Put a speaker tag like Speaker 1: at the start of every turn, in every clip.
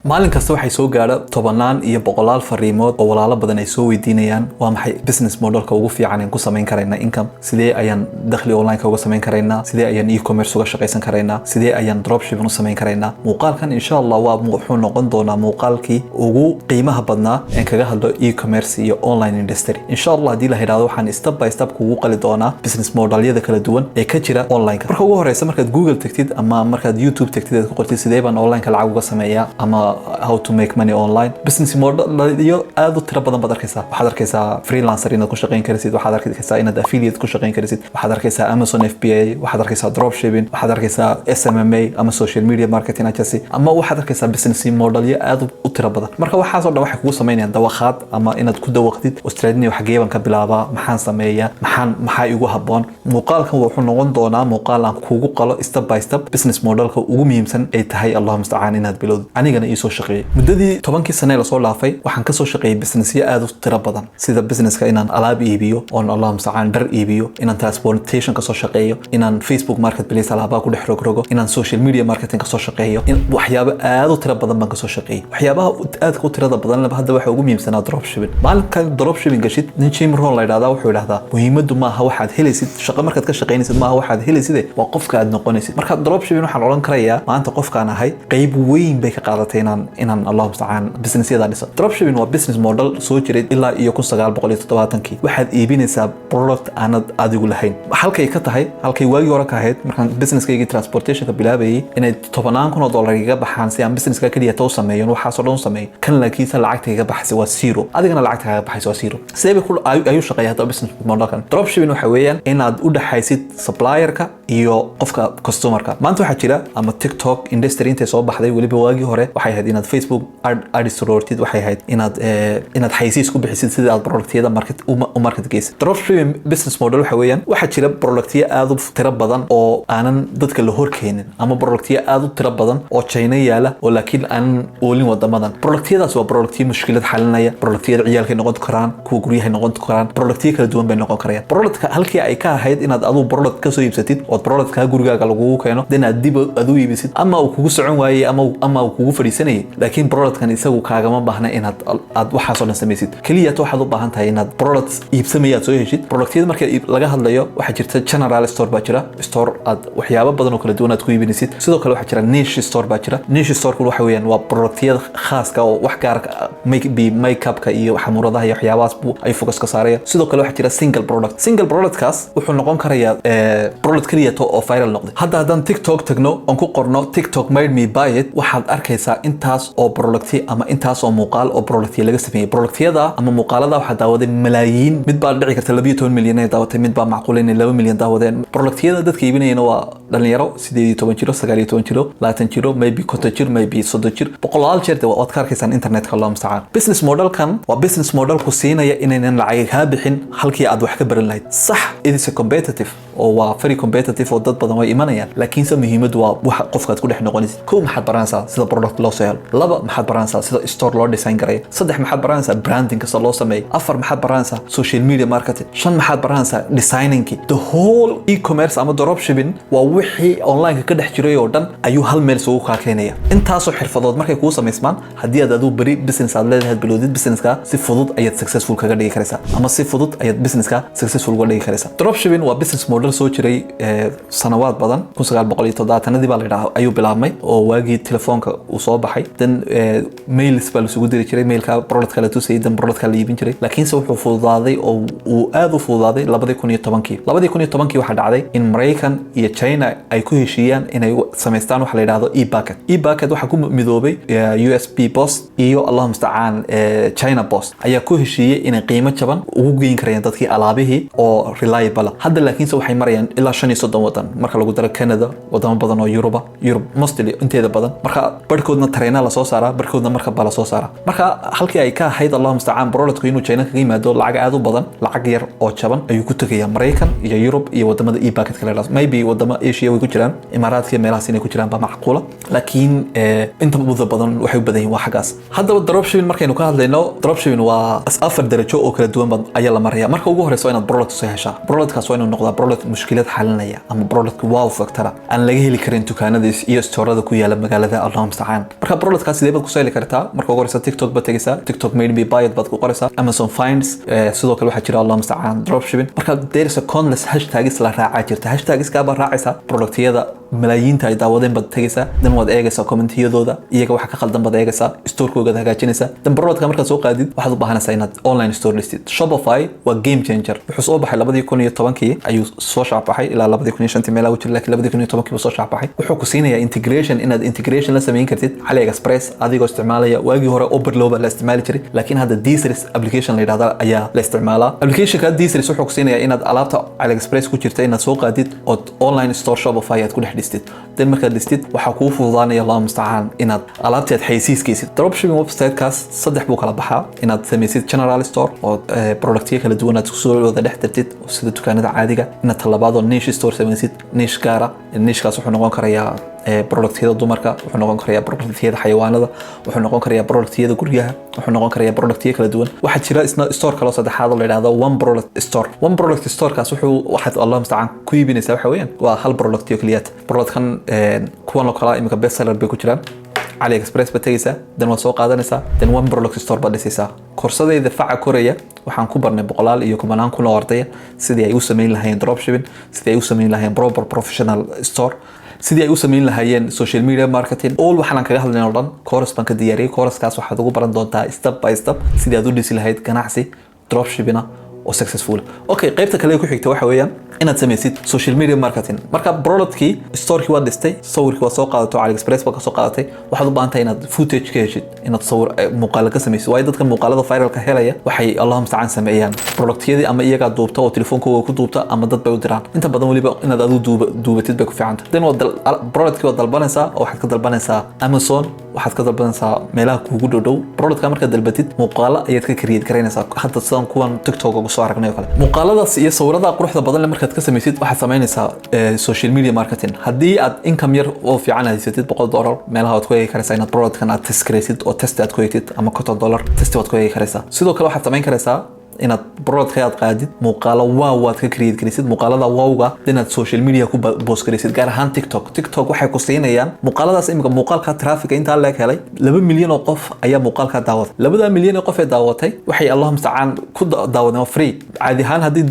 Speaker 1: Maalin kasta waxay soo gaadha tobanaan iyo boqolaal fariimood oo walaalo badan ay soo weydiinayaan: waa maxay business modelka ugu fiican aan ku samayn karaynaa income? Sidee ayaan dakhli online uga samayn karaynaa? Sidee ayaan e-commerce uga shaqaysan karaynaa? Sidee ayaan dropshipping u samayn karaynaa? Muuqaalkan, insha Allah, waa wuxuu noqon doonaa muuqaalkii ugu qiimaha badnaa een kaga hadlo e-commerce iyo online industry, insha Allah. Haddii la yidhahdo, waxaan step by step kugu qali doonaa business modelyada kala duwan ee ka jira online. Marka ugu horeysa, markaad Google tagtid ama markaad YouTube tagtid, aad ku qortid "sidee baan online lacag uga sameeyaa" ama "how to make money online", business model aad u tiro badan baad arkaysaa. Waxaad arkaysaa freelancer inaad ku shaqayn karaysid, waxaad arkaysaa inaad affiliate ku shaqayn karaysid, waxaad arkaysaa Amazon FBA, waxaad arkaysaa dropshipping, waxaad arkaysaa SMMA ama social media marketing agency, ama waxaad arkaysaa business modelyo aad u tiro badan. Marka waxaasoo dhan waxay kugu samaynayaan dawakhaad ama inaad ku dawaqdid Australia: xagee baan ka bilaabaa? Maxaan sameeyaa? Maxaa igu habboon? Muuqaalkan wuxuu noqon doonaa muuqaal aan kugu qalo step by step business modelka ugu muhiimsan ay tahay, Allahu mustacaan, inaad bilowdid. Anigana iisoo shaqeeyey muddadii 10kii sane lasoo dhaafay. Waxaan kasoo shaqeeyey businessyo aad u tiro badan, sida businesska inaan alaab iibiyo oon, Allahu mustacaan, dhar iibiyo, inaan transportation kasoo shaqeeyo, inaan Facebook Marketplace alaabaha ku dhex rogrogo, inaan social media marketing kasoo shaqeeyo, in waxyaabo aad u tiro badan baan kasoo shaqeeyey. Waxyaabaha aadka u tirada badan hadda waxa ugu muhiimsanaa dropshipping. Maalinka dropshipping gashid, nin Jim Rohn la yidhahdaa wuxuu yidhahdaa: muhiimaddu maaha waxaad helaysid, shaqo markaad ka shaqaynaysid maaha waxaad helaysid, waa qofka aad noqonaysid. Marka dropshipping waxaan odhan karayaa maanta qofkaan ahay qayb weyn bay ka qaadatay inaan, Allahu mustacaan, businessyada dhiso. Dropshipping waa business model soo jiray ilaa iyo 1970kii. Waxaad iibinaysaa product aanad adigu lahayn. Halkay ka tahay, halkay waagii hore ka ahayd markaan businesskaygii transportationka bilaabayay inay tobanaan kun oo dollar iga baxaan si aan businesska keliya ta u sameeyo, waxaasoo dhan u sameeyo, kan laakiinse lacagta iga baxaysa waa zero, adigana lacagta kaaga baxaysa waa zero. Sidee bay ku ayuu shaqeeya haddaba business modelkan? Dropshipping waxa weeyaan inaad u dhaxaysid supplierka iyo qofka customerka. Maanta waxaa jira ama TikTok industry intay soo baxday, weliba waagii hore waxay ahayd inaad Facebook ads roortid, waxay ahayd inaad xaysiis ku bixisid sidii aad productyada market u market geysid. Dropshipping business model waxa weeyaan waxaa jira productyo aad u tiro badan oo aanan dadka la horkeenin, ama productyo aad u tiro badan oo China yaala oo laakiin aanan oolin wadamadan. Productyadaas waa productyo mushkilad xalinaya. Productyada ciyaalkay noqon karaan, kuwa guryahay noqon karaan, productyo kala duwan bay noqon karayaan. Productka halkii ay ka ahayd inaad aduu product kasoo iibsatid ood productka gurigaaga lagugu keeno, then aad dib aad u iibisid, ama uu kugu socon waayey ama uu kugu fadhiisanayay, laakiin productkan isagu kaagama baahna inaad aad waxaasoo dhan samaysid. Keliya waxaad u baahan tahay inaad product iibsamaya aad soo heshid. Productyada marka laga hadlayo, waxaa jirta general store baa jira, store aad waxyaabo badan oo kala duwan aad ku iibinaysid. Sidoo kale waxaa jira niche store baa jira. Niche store waxa weeyaan waa productyada khaaska oo wax gaar, maybe makeupka iyo xamuuradaha iyo waxyaabahaas buu ay focus ka saaraya. Sidoo kale waxaa jira single product. Single productkaas wuxuu noqon karayaa product keliya to oo viral noqday. Hadda haddaan TikTok tagno oon ku qorno "TikTok made me buy it", waxaad arkaysaa intaas oo producti ama intaas oo muuqaal oo productya laga sameeyey. Productyada ama muuqaalada waxaa daawaday malaayiin. Mid baa dhici karta 12 milyan ay daawatay, mid baa macquul inay 2 milyan daawadeen. Productyada dadka iibinayana waa dhalinyaro 18 jiro, 19 jiro, 20 jiro, maybe 50 jir, maybe 30 jir. Boqolaal jeer de waad ka arkaysaan internetka, Allah mustacaan. Business modelkan waa business model ku siinaya inaynan lacag kaa bixin halkii aad wax ka baran lahayd. Sax, it is a competitive oo waa very competitive oo dad badan way imanayaan, laakiinse muhiimaddu waa waxa qofkaad ku dhex noqonaysid. Kow, maxaad baranaysaa? Sida product loo soo helo. Laba, maxaad baranaysaa? Sida store loo design gareeyo. Saddex, maxaad baranaysaa? Branding kasta loo sameeyo. Afar, maxaad baranaysaa? Social media marketing. Shan, maxaad baranaysaa? Designingki. The whole e-commerce ama dropshipping waa wixii online ka dhex jiray oo dhan ayuu hal meel isugu kaa keenaya. Intaasoo xirfadood markay kuu samaysmaan, haddii aad adigu beri business aad leedahay bilowdid, businesska si fudud ayaad successful kaga dhigi karaysaa, ama si fudud ayaad businesska successful uga dhigi karaysaa. Dropshipping waa business model soo jiray sanawaad badan. 1970-adii baa la yidhaha ayuu bilaabmay, oo waagii telefoonka uu soo baxay, then mails baa lasugu diri jiray, mailka productka la tusayay, then productka la iibin jiray. Laakiinse wuxuu fududaaday oo uu aad u fududaaday 2010kii. 2010kii waxaa dhacday in Maraykan iyo China ay ku heshiiyaan inay samaystaan waxa la yidhahdo e-packet. E-packet waxaa ku midoobay USB Post iyo, Allahu mustacaan, China Post ayaa ku heshiiyey inay qiimo jaban ugu geyn karayaan dadkii alaabihii oo reliable. Hadda laakiinse waxay marayaan ilaa 35 wadan, marka lagu daro Canada, wadamo badan oo Yuruba, Yurub mostly inteeda badan. Marka barhkoodna tareena lasoo saaraa, barhkoodna markab baa lasoo saaraa. Marka halkii ay ka ahayd, Allahu mustacaan, productku inuu China kaga yimaado lacag aad u badan, lacag yar oo jaban ayuu ku tegaya Maraykan iyo Yurub iyo wadamada e-packet la yidhahdo. Maybe wadamo Asia way ku jiraan, Imaaraadka iyo meelahaas inay ku jiraan baa macquula, laakiin inta muda badan waxay u badan yihiin waa xaggaas. Haddaba dropshipping markaynu ka hadlayno, dropshipping waa afar darajo oo kala duwan ayaa la maraya. Marka ugu horeysa waa inaad product soo heshaa. Productkaas waa inuu noqdaa product Product mushkilad xalinaya ama product wow factor aan laga heli karin dukaanada iyo store-ada ku yaala magaalada, Allahu mustacaan. Marka productkaas sidee baad kusoo heli kartaa? Marka ugu horeysa TikTok baad tegaysaa, "TikTok made me buy it" baad ku qoraysaa, Amazon Finds. Sidoo kale waxaa jira, Allahu mustacaan, dropshipping. Marka there is a countless hashtags la raacaa jirta. Hashtagskaa baad raacaysaa, productyada malaayiinta ay daawadeen baad tegaysaa, dan waad eegaysaa commentiyadooda, iyaga waxa ka khaldan baad eegaysaa, storekoogaad hagaajinaysaa. Dan productka markaad soo qaadid, waxaad u baahanaysaa inaad online store listid. Shopify waa game changer. Wuxuu soo baxay 2010-kii ayuu soo shaacbaxay, ilaa 2005-tii meelaha u jira, laakiin 2010-kii buu soo shaacbaxay. Wuxuu ku siinayaa integration, inaad integration la samayn kartid AliExpress adigoo isticmaalaya. Waagii hore Oberlo baa la isticmaali jiray, laakiin hadda DSers application la yidhahda ayaa la isticmaalaa. Applicationka DSers wuxuu ku siinayaa inaad alaabta AliExpress ku jirta inaad soo qaadid ood online store Shopify aad ku dhex dhistid. Dan markaad dhistid, waxaa kuu fududaanaya, Allahu mustacaan, inaad alaabtii aad xayeysiiskaysid. Dropshipping websitekaas saddex buu kala baxaa: inaad samaysid general store oo productyo kala duwan aad kusoo wada dhex dartid sida dukaanada caadiga, inaad talabaadoo niche store samaysid, niche gaara. Nichekaas wuxuu noqon karayaa productyada dumarka, wuxuu noqon karayaa productyada xayawaanada, wuxuu noqon karayaa productyada guryaha, wuxuu noqon karayaa productyo kala duwan. Waxaa jira isna store kaloo saddexaad oo la yidhahdo one product store. One product storekaas wuxuu waxaad, Allah mustacaan, ku iibinaysaa waxa weeyaan waa hal product oo keliyaat. Productkan kuwan oo kala imika bestseller bay ku jiraan. AliExpress baad tegaysaa, dan waad soo qaadanaysaa, dan one product store baad dhisaysaa. Koorsadayda Faca Koraya waxaan ku barnay boqolaal iyo kumanaan kun oo ardaya sidii ay u samayn lahaayeen dropshipping, sidii ay u samayn lahaayeen proper professional store, sidii ay u samayn lahaayeen social media marketing. All waxaan kaga hadlayn oo dhan course baan ka diyaariyay. Course-kaas waxaad ugu baran doontaa step by step sidii aad u dhisi lahayd ganacsi dropshipping oo successful. Okay, qaybta kale ee ku xigta waxa weeyaan inaad samaysid social media marketing. Marka productkii, storekii waad dhistay, sawirkii waad soo qaadato, AliExpress baad ka soo qaadatay. Waxaad u baahan tahay inaad footage ka heshid, inaad sawir muuqaalo ka samaysid, waayo dadka muuqaalada viralka helaya waxay, Allahu mustacaan, sameeyaan productyadii ama iyagaa duubta oo telefoonkooga ku duubta ama dad bay u diraan. Inta badan weliba inaad adigu duubatid bay ku fiicanta. Then waad productkii waad dalbanaysaa oo waxaad ka dalbanaysaa Amazon, waxaad ka dalbanaysaa meelaha kuugu dhow dhow. Productka markaad dalbatid, muuqaalo ayaad ka create garaynaysaa, hadda sidan kuwan TikTok ugu soo aragnay oo kale. Muuqaaladaas iyo sawirada quruxda badan leh markaad ka samaysid, waxaad samaynaysaa social media marketing. Haddii aad income yar oo fiican haysatid, $100 meelaha waad ku eegi karaysaa inaad productkan aad test garaysid oo test aad ku eegtid, ama $50 test waad ku eegi karaysaa. Sidoo kale waxaad samayn karaysaa inaad productka aad qaadid, muuqaalo wow aad ka create garaysid, muuqaalada wowga inaad social media ku post garaysid, gaar ahaan TikTok. TikTok waxay ku siinayaan muuqaaladaas. Imika muuqaalka traffic intaa leeg helay, 2 milyan oo qof ayaa muuqaalka daawaday. 2-da milyan oo qof ee daawatay waxay, Allahu mustacaan, ku daawadeen waa free. Caadi ahaan haddii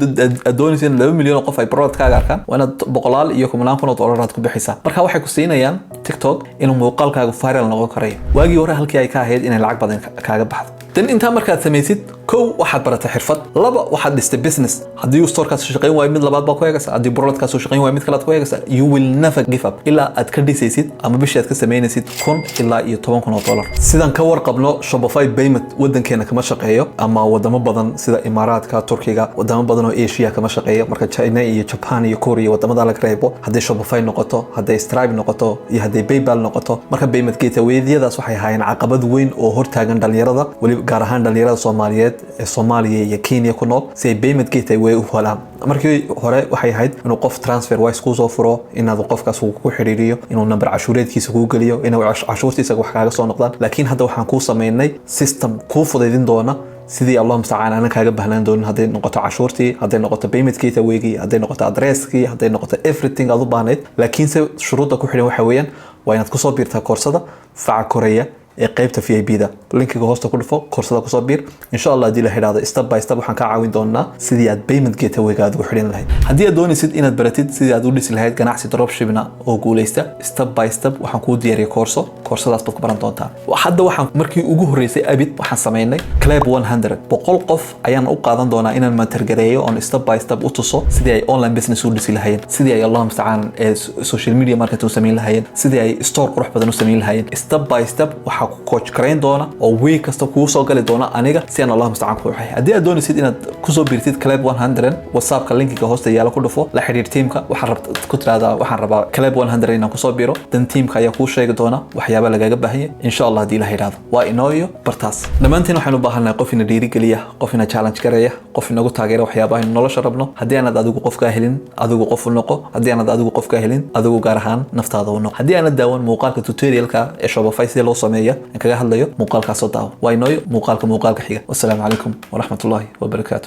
Speaker 1: aad doonaysid in 2 milyan oo qof ay productkaaga arkaan, waa inaad boqolaal iyo kumanaan kun oo dollar aad ku bixisaa. Marka waxay ku siinayaan TikTok inuu muuqaalkaagu viral noqon karayo, waagii hore halkii ay ka ahayd inay lacag badan kaaga baxdo. Dan intaa markaad samaysid, kow, waxaad baratay xirfad; laba, waxaad dhistay business. Haddii uu storekaas shaqayn waayo, mid labaad baa ku eegaysa. Haddii productkaas uu shaqayn waayo, mid kalead ku eegaysa. You will never give up ilaa aad ka dhisaysid ama bishii aad ka samaynaysid $1000 ilaa iyo $10,000. Sidaan ka warqabno, Shopify payment wadankeena kama shaqeeyo, ama wadamo badan sida Imaaraadka, Turkiga, wadamo badan oo Asia kama shaqeeyo. Marka China iyo Japan iyo Korea, wadamada laga reebo, hadday Shopify noqoto, hadday Stripe noqoto iyo hadday PayPal noqoto, marka payment gateway-yadaas waxay ahaayeen caqabad weyn oo hortaagan dhalinyarada, weliba gaar ahaan dhalinyarada Soomaaliyeed ee Soomaaliya iyo Kenya ku nool, si ay payment gateway u helaan. Markii hore waxay ahayd inuu qof TransferWise kuu soo furo, inaad qofkaas uu ku xiriiriyo, inuu nambar cashuureedkiisa kuu geliyo, inuu cashuurtiisa wax kaaga soo noqdaan. Laakiin hadda waxaan kuu samaynay system kuu fudaydin doona sidii, Allah mustacaan, aanan kaaga bahnaan doonin, hadday noqoto cashuurtii, hadday noqoto payment gatewaygii, hadday noqoto addresskii, hadday noqoto everything aad u baahnayd. Laakiinse shuruudda ku xidhan waxa weeyaan waa inaad kusoo biirtaa koorsada Faca Koreya ee qaybta VIP da. Linkiga hoosta ku dhufo, koorsada kusoo biir. Insha Allah, haddii la xidhaahdo, step by step waxaan kaa caawin doonaa sidii aad payment gatewayga aad ugu xidhan lahayd. Haddii aad doonaysid inaad baratid sidii aad u dhisi lahayd ganacsi dropshipping oo guuleysta step by step, waxaan kuu diyaariyay koorso. Koorsadaas baad ku baran doontaa. Hadda waxaan markii ugu horreysay abid waxaan samaynay Club 100. 100 qof ayaan u qaadan doonaa inaan mentor gareeyo oon step by step u tuso sidii ay online business u dhisi lahaayeen, sidii ay, Allah mustacaan, social media marketing u samayn lahaayeen, sidii ay store qurux badan u samayn lahaayeen. Step by step waxaa ku coach garayn doona oo week kasta kuu soo gali doona aniga, si aan, Allah mustacaan, ku waxay. Haddii aad doonaysid inaad kusoo biirtid Club 100, WhatsAppka linkiga hoosta yaala ku dhufo, la xiriir teamka. Waxaad rabta ku tiraahdaa, "Waxaan rabaa Club 100 inaan kusoo biiro." Dan teamka ayaa kuu sheegi doona waxyaaba lagaaga baahan yahay, insha Allah, haddii Ilaah yidhaahdo. Waa inooyo bartaas. Dhammaantiin waxaynu u baahannahay qof ina dhiirigeliya, qof ina challenge gareeya, qof inagu taageera waxyaabaha aynu nolosha rabno. Haddii aanad adigu qof kaa helin, adigu qof u noqo. Haddii aanad adigu qof kaa helin, adigu gaar ahaan naftaada u noqo. Haddii aanad daawan muuqaalka tutorialka ee Shopify sida loo sameeya aan kaga hadlayo, muuqaalkaasoo daawo. Waa inooyo muuqaalka muuqaalka xiga. Wassalaamu calaykum waraxmatullaahi wabarakaatu.